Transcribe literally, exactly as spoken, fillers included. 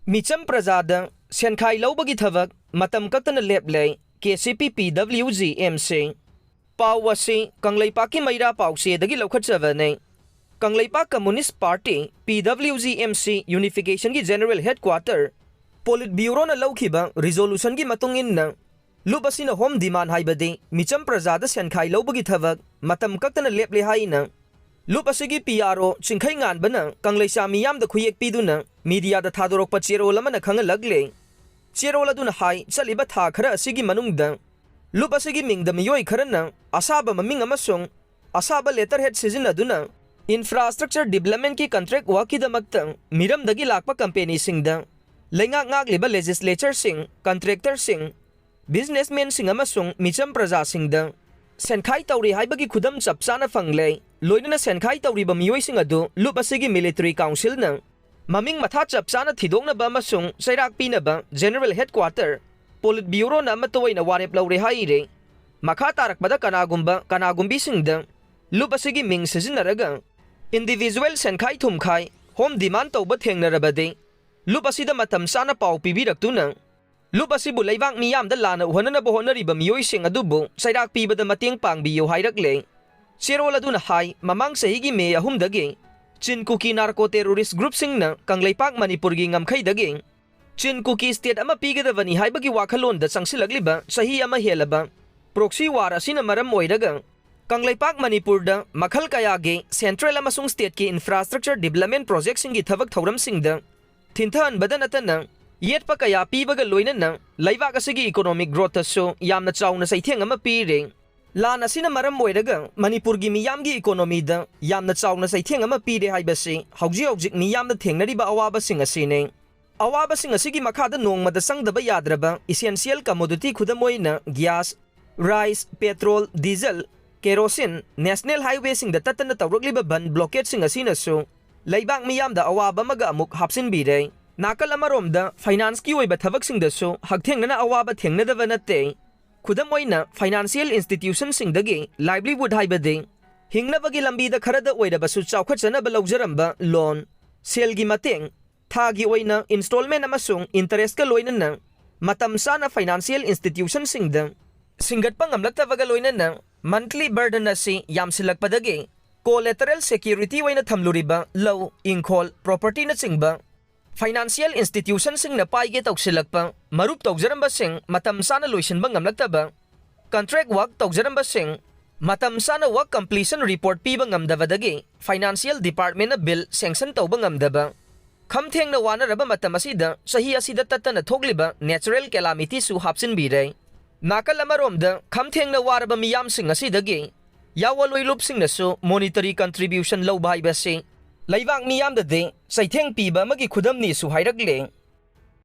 ꯃꯤꯆꯝ ꯄ꯭ꯔꯖꯥꯗ ꯁꯦꯟꯈꯥꯏ ꯂꯧꯕꯒꯤ ꯊꯕꯛ ꯃꯇꯝ ꯀꯛꯇꯅ ꯂꯦꯞꯂꯦ, K C P P W G M C. ꯄꯥꯎ ꯑꯁꯤ ꯀꯪꯂꯩꯄꯥꯛꯀꯤ ꯃꯩꯔꯥ ꯄꯥꯎꯆꯦꯗꯒꯤ ꯂꯧꯈꯠꯆꯕꯅꯤ꯫ Kangleipak communist party, P W G M C, ꯌꯨꯅꯤꯐꯤꯀꯦꯁꯟꯒꯤ ꯖꯦꯅꯔꯦꯜ ꯍꯦꯗꯀ꯭ꯋꯥꯇꯔ, ꯄꯣꯂꯤꯠ ꯕ꯭ꯌꯨꯔꯣꯅ ꯂꯧꯈꯤꯕ ꯔꯤꯖꯣꯂꯨꯁꯟꯒꯤ ꯃꯇꯨꯡ ꯏꯟꯅ, ꯂꯨꯞ ꯑꯁꯤꯅ ꯍꯣꯝ ꯗꯤꯃꯥꯟ, ꯍꯥꯏꯕꯗꯤ ꯃꯤꯆꯝ ꯄ꯭ꯔꯖꯥꯗ ꯁꯦꯟꯈꯥꯏ ꯂꯧꯕꯒꯤ ꯊꯕꯛ ꯃꯇꯝ ꯀꯛꯇꯅ ꯂꯦꯞꯂꯦ ꯍꯥꯏꯅ ꯂꯨꯞ ꯑꯁꯤꯒꯤ ꯄꯤ ꯑꯥꯔ ꯑꯣ ꯆꯤꯡꯈꯩ ꯉꯥꯟꯕꯅ ꯀꯪꯂꯩꯁꯥ ꯃꯤꯌꯥꯝꯗ ꯈꯨꯌꯦꯛ ꯄꯤꯗꯨꯅ ꯃꯤꯗꯤꯌꯥꯗ ꯊꯥꯗꯣꯔꯛꯄ ꯆꯦꯔꯣꯜ ꯑꯃꯅ ꯈꯪꯍꯜꯂꯛꯂꯦ꯫ ꯆꯦꯔꯣꯜ ꯑꯗꯨꯅ ꯍꯥꯏ, ꯆꯠꯂꯤꯕ ꯊꯥ ꯈꯔ ꯑꯁꯤꯒꯤ ꯃꯅꯨꯡꯗ ꯂꯨꯞ ꯑꯁꯤꯒꯤ ꯃꯤꯡꯗ ꯃꯤꯑꯣꯏ ꯈꯔꯅ ꯑꯁꯥꯕ ꯃꯃꯤꯡ ꯑꯃꯁꯨꯡ ꯑꯁꯥꯕ ꯂꯦꯇꯔ ꯍꯦꯗ ꯁꯤꯖꯤꯟꯅꯗꯨꯅ ꯏꯟꯐ꯭ꯔꯥꯁ꯭ꯇ꯭ꯔꯛꯆꯔ ꯗꯤꯕ꯭ꯂꯞꯃꯦꯟꯠꯀꯤ ꯀꯟꯇ꯭ꯔꯦꯛ ꯋꯥꯔꯛꯀꯤꯗꯃꯛꯇ ꯃꯤꯔꯝꯗꯒꯤ ꯂꯥꯛꯄ ꯀꯝꯄꯦꯅꯤꯁꯤꯡꯗ ꯂꯩꯉꯥꯛ ꯉꯥꯛꯂꯤꯕ ꯂꯦꯖꯤꯁꯂꯦꯆꯔꯁꯤꯡ, ꯀꯟꯇ꯭ꯔꯦꯛꯇꯔꯁꯤꯡ, ꯕꯤꯖꯤꯅꯦꯁꯃꯦꯟꯁꯤꯡ ꯑꯃꯁꯨꯡ ꯃꯤꯆꯝ ꯄ꯭ꯔꯖꯥꯁꯤꯡꯗ ꯁꯦꯟꯈꯥꯏ ꯇꯧꯔꯤ ꯍꯥꯏꯕꯒꯤ ꯈꯨꯗꯝ ꯆꯞ ꯆꯥꯅ ꯐꯪꯂꯦ꯫ ꯂꯣꯏꯅꯅ ꯁꯦꯟꯈꯥꯏ ꯇꯧꯔꯤꯕ ꯃꯤꯑꯣꯏꯁꯤꯡ ꯑꯗꯨ ꯂꯨꯞ ꯑꯁꯤꯒꯤ ꯃꯤꯂꯤꯇꯔꯤ ꯀꯥꯎꯟꯁꯤꯜꯅ ꯃꯃꯤꯡ ꯃꯊꯥ ꯆꯞ ꯆꯥꯅ ꯊꯤꯗꯣꯛꯅꯕ ꯑꯃꯁꯨꯡ ꯆꯩꯔꯥꯛ ꯄꯤꯅꯕ ꯖꯦꯅꯔꯦꯜ ꯍꯦꯗꯀ꯭ꯋꯥꯇꯔ, ꯄꯣꯂꯤꯠ ꯕ꯭ꯌꯨꯔꯣꯅ ꯑꯃꯠꯇ ꯑꯣꯏꯅ ꯋꯥꯔꯦꯞ ꯂꯧꯔꯦ ꯍꯥꯏꯔꯦ꯫ ꯃꯈꯥ ꯇꯥꯔꯛꯄꯗ ꯀꯅꯥꯒꯨꯝꯕ ꯀꯅꯥꯒꯨꯝꯕꯤꯁꯤꯡꯗ ꯂꯨꯞ ꯑꯁꯤꯒꯤ ꯃꯤꯡ ꯁꯤꯖꯤꯟꯅꯔꯒ ꯏꯟꯗꯤꯚꯤꯖꯨꯋꯦꯜ ꯁꯦꯟꯈꯥꯏ ꯊꯨꯝꯈꯥꯏ, ꯍꯣꯝ ꯗꯤꯃꯥꯟ ꯇꯧꯕ ꯊꯦꯡꯅꯔꯕꯗꯤ ꯂꯨꯞ ꯑꯁꯤꯗ ꯃꯇꯝ ꯆꯥꯅ ꯄꯥꯎ ꯄꯤꯕꯤꯔꯛꯇꯨꯅ ꯂꯨꯞ ꯑꯁꯤꯕꯨ ꯂꯩꯕꯥꯛ ꯃꯤꯌꯥꯝꯗ ꯂꯥꯟꯅ ꯎꯍꯟꯅꯅꯕ ꯍꯣꯠꯅꯔꯤꯕ ꯃꯤꯑꯣꯏꯁꯤꯡ ꯑꯗꯨꯕꯨ ꯆꯩꯔꯥꯛ ꯄꯤꯕꯗ ꯃꯇꯦꯡ ꯄꯥꯡꯕꯤꯌꯨ ꯍꯥꯏꯔꯛꯂꯦ꯫ ꯆꯦꯔꯣꯜ ꯑꯗꯨꯅ ꯍꯥꯏ, ꯃꯃꯥꯡ ꯆꯍꯤꯒꯤ ꯃꯦ ꯑꯍꯨꯝꯗꯒꯤ ꯆꯤꯟ ꯀꯨꯀꯤ ꯅꯥꯔꯀꯣ ꯇꯦꯔꯣꯔꯤꯁ ꯒ꯭ꯔꯨꯞꯁꯤꯡꯅ ꯀꯪꯂꯩꯄꯥꯛ ꯃꯅꯤꯄꯨꯔꯒꯤ ꯉꯝꯈꯩꯗꯒꯤ ꯆꯤꯟ ꯀꯨꯀꯤ ꯁ꯭ꯇꯦꯠ ꯑꯃ ꯄꯤꯒꯗꯕꯅꯤ ꯍꯥꯏꯕꯒꯤ ꯋꯥꯈꯜꯂꯣꯟꯗ ꯆꯪꯁꯤꯜꯂꯛꯂꯤꯕ ꯆꯍꯤ ꯑꯃ ꯍꯦꯜꯂꯕ ꯄ꯭ꯔꯣꯛꯁꯤ ꯋꯥꯔ ꯑꯁꯤꯅ ꯃꯔꯝ ꯑꯣꯏꯔꯒ ꯀꯪꯂꯩꯄꯥꯛ ꯃꯅꯤꯄꯨꯔꯗ ꯃꯈꯜ ꯀꯌꯥꯒꯤ ꯁꯦꯟꯇ꯭ꯔꯦꯜ ꯑꯃꯁꯨꯡ ꯁ꯭ꯇꯦꯠꯀꯤ ꯏꯟꯐ꯭ꯔꯥꯁ꯭ꯇ꯭ꯔꯛꯆꯔ ꯗꯤꯕ꯭ꯂꯞꯃꯦꯟꯠ ꯄ꯭ꯔꯣꯖꯦꯛꯁꯤꯡꯒꯤ ꯊꯕꯛ ꯊꯧꯔꯝꯁꯤꯡꯗ ꯊꯤꯟꯊꯍꯟꯕꯗ ꯅꯠꯇꯅ ꯌꯦꯠꯄ ꯀꯌꯥ ꯄꯤꯕꯒ ꯂꯣꯏꯅꯅ ꯂꯩꯕꯥꯛ ꯑꯁꯤꯒꯤ ꯏꯀꯣꯅꯣꯃꯤꯛ ꯒ꯭ꯔꯣꯊꯇꯁꯨ ꯌꯥꯝꯅ ꯆꯥꯎꯅ ꯆꯩꯊꯦꯡ ꯑꯃ ꯄꯤꯔꯦ꯫ ꯂꯥꯟ ꯑꯁꯤꯅ ꯃꯔꯝ ꯑꯣꯏꯔꯒ ꯃꯅꯤꯄꯨꯔꯒꯤ ꯃꯤꯌꯥꯝꯒꯤ ꯏꯀꯣꯅꯣꯃꯤꯗ ꯌꯥꯝꯅ ꯆꯥꯎꯅ ꯆꯩꯊꯦꯡ ꯑꯃ ꯄꯤꯔꯦ ꯍꯥꯏꯕꯁꯤ ꯍꯧꯖꯤꯛ ꯍꯧꯖꯤꯛ ꯃꯤꯌꯥꯝꯅ ꯊꯦꯡꯅꯔꯤꯕ ꯑꯋꯥꯕꯁꯤꯡ ꯑꯁꯤꯅꯤ꯫ ꯑꯋꯥꯕꯁꯤꯡ ꯑꯁꯤꯒꯤ ꯃꯈꯥꯗ ꯅꯣꯡꯃꯗ ꯆꯪꯗꯕ ꯌꯥꯗ꯭ꯔꯕ ꯏꯁꯦꯟꯁꯤꯌꯦꯜ ꯀꯃꯣꯗꯤꯇꯤ, ꯈꯨꯗꯝ ꯑꯣꯏꯅ gas, rice, petrol, diesel, kerosene, national ꯍꯥꯏꯋꯦꯁꯤꯡꯗ ꯇꯠꯇꯅ ꯇꯧꯔꯛꯂꯤꯕ ꯕꯟ ꯕ꯭ꯂꯣꯀꯦꯠꯁꯤꯡ ꯑꯁꯤꯅꯁꯨ ꯂꯩꯕꯥꯛ ꯃꯤꯌꯥꯝꯗ ꯑꯋꯥꯕ ꯑꯃꯒ ꯑꯃꯨꯛ ꯍꯥꯞꯆꯤꯟꯕꯤꯔꯦ꯫ ꯅꯥꯀꯜ ꯑꯃꯔꯣꯝꯗ ꯐꯥꯏꯅꯥꯟꯁꯀꯤ ꯑꯣꯏꯕ ꯊꯕꯛꯁꯤꯡꯗꯁꯨ ꯍꯛꯊꯦꯡꯅꯅ ꯑꯋꯥꯕ ꯊꯦꯡꯅꯗꯕ ꯅꯠꯇꯦ꯫ ꯈꯨꯗꯝ ꯑꯣꯏꯅ, ꯐꯥꯏꯅꯥꯟꯁꯤꯌꯦꯜ ꯏꯟꯁꯇꯤꯇ꯭ꯌꯨꯁꯟꯁꯤꯡꯗꯒꯤ ꯂꯥꯏꯚꯂꯤꯍꯨꯗ, ꯍꯥꯏꯕꯗꯤ ꯍꯤꯡꯅꯕꯒꯤ ꯂꯝꯕꯤꯗ ꯈꯔꯗ ꯑꯣꯏꯔꯕꯁꯨ ꯆꯥꯎꯈꯠꯆꯅꯕ ꯂꯧꯖꯔꯝꯕ ꯂꯣꯟ, ꯁꯦꯜꯒꯤ ꯃꯇꯦꯡ, ꯊꯥꯒꯤ ꯑꯣꯏꯅ installment ꯑꯃꯁꯨꯡ interest ꯀ ꯂꯣꯏꯅꯅ ꯃꯇꯝ ꯆꯥꯅ financial institution ꯁꯤꯡꯗ ꯁꯤꯡꯒꯠꯄ ꯉꯝꯂꯛꯇꯕꯒ ꯂꯣꯏꯅꯅ monthly burden ꯑꯁꯤ ꯌꯥꯝꯁꯤꯜꯂꯛꯄꯗꯒꯤ collateral security ꯑꯣꯏꯅ ꯊꯝꯂꯨꯔꯤꯕ ꯂꯧ, ꯏꯪꯈꯣꯜ, property ꯅꯆꯤꯡꯕ financial institution ꯁꯤꯡꯅ ꯄꯥꯏꯒꯦ ꯇꯧꯁꯤꯜꯂꯛꯄ ꯃꯔꯨꯞ ꯇꯧꯖꯔꯝꯕꯁꯤꯡ ꯃꯇꯝ ꯆꯥꯅ ꯂꯣꯏꯁꯤꯟꯕ ꯉꯝꯂꯛꯇꯕ, contract work ꯇꯧꯖꯔꯝꯕꯁꯤꯡ ꯃꯇꯝ ꯆꯥꯅ work completion report ꯄꯤꯕ ꯉꯝꯗꯕꯗꯒꯤ financial department ꯅ bill sanction ꯇꯧꯕ ꯉꯝꯗꯕ, ꯈꯝ ꯊꯦꯡꯅ ꯋꯥꯅꯔꯕ ꯃꯇꯝ ꯑꯁꯤꯗ ꯆꯍꯤ ꯑꯁꯤꯗ ꯇꯠꯇꯅ ꯊꯣꯛꯂꯤꯕ natural calamity ꯁꯨ ꯍꯥꯞꯆꯤꯟꯕꯤꯔꯦ꯫ ꯅꯥꯀꯜ ꯑꯃꯔꯣꯝꯗ ꯈꯝ ꯊꯦꯡꯅ ꯋꯥꯔꯕ ꯃꯤꯌꯥꯝꯁꯤꯡ ꯑꯁꯤꯗꯒꯤ ꯌꯥꯑꯣꯟ ꯂꯣꯏꯂꯨꯞꯁꯤꯡꯅꯁꯨ monetary contribution ꯂꯧꯕ ꯍꯥꯏꯕꯁꯤ ꯂꯩꯕꯥꯛ ꯃꯤꯌꯥꯝꯗꯗꯤ ꯆꯩꯊꯦꯡ ꯄꯤꯕ ꯑꯃꯒꯤ ꯈꯨꯗꯝꯅꯤꯁꯨ ꯍꯥꯏꯔꯛꯂꯦ꯫